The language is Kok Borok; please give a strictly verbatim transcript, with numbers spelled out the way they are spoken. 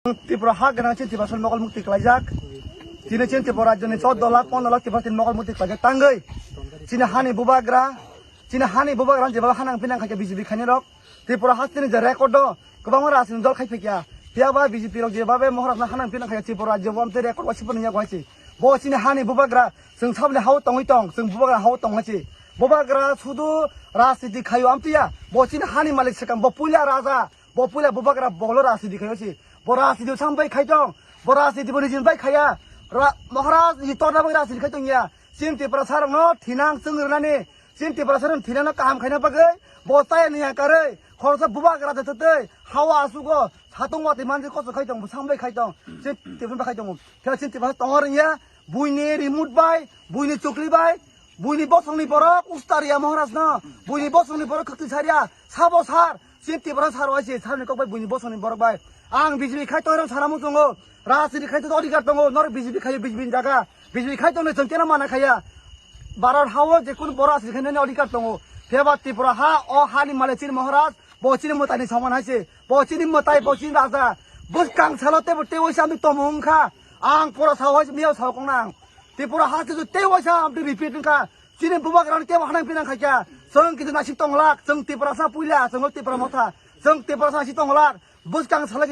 Tripura ha gwnang chini Tiprasa mokol mukti klaijak. Chini chini Tripura rajyoni chordo lakh pondro lakh Tiprasa chini mokol mukti klaijak tangwi. Chini hani bubagra, chini hani bubagra jeba hanang pinang khaikha B J P khainai rok. Tripura ha chini je record do kwbangma rajni dol khai phikya. Phiya ba B J P rok jeba be Maharaj na hanang pinang khaikha Tripura rajyo bo amte record wasi pon ya gwaisi. Bo chini hani bubagra, chwng sabni hao tongwi tong, chwng bubagra hao tong hasi. Bubagra sudu rajniti khaio amtiya. Bo chini hani malik swkang, bo puila raja. Bo puila bubagra bolo rajniti khaio si. Bo rajniti sam bai khai tong. Bo rajniti bo nijin bai khaya. Ra-, Maharaj ni torna bai rajniti khai tong ya. Chini Tiprasa rok no thinang chwng rwnani. Chini Tiprasa rok thinang no kaham khaina bagwi. Bo chaya ni ya karwi. Khoroksa bubagra de tei. Hawa asugo. Satung wati manji koso khai tong. Bo sam bai khai tong. Chini Tiprasa khai tong. Khe chini Tiprasa tong rwng ya. Buini remote bai. Buini chukli bai. Buini bosongni borok ustaria Maharaj no, buini bosongni borok khwtwi saria, sabo sar, chini Tiprasa sar waise, sarni kok bai buini bosongni borok bai. Ang B J P khai toirok sana muchungo, rajniti khai to adhikar tongo, nor B J P khai B J P ni jaga, B J P khai tongni chwng keno mana khaya. Bharat hao je kun boro rajniti khai nani adhikar tongo. Pheba Tripura ha, o hani malik chini Maharaj, bo chini mwtai ni soman haise, bo chini mwtai, bo chini raja, bwskang salo tebo tewi sami tomo wngkha. Ang pura sao haise miya sao kong nang. Tripura ha se tei waisa amtwi repeat wngkha. Chini bubagrani tebo hanang pinang khaikha. Chwng kitu nasik tonglak, chwng Tiprasa puila, chwng Tipra motha, chwng Tiprasa nasik tonglak. Bwskang salai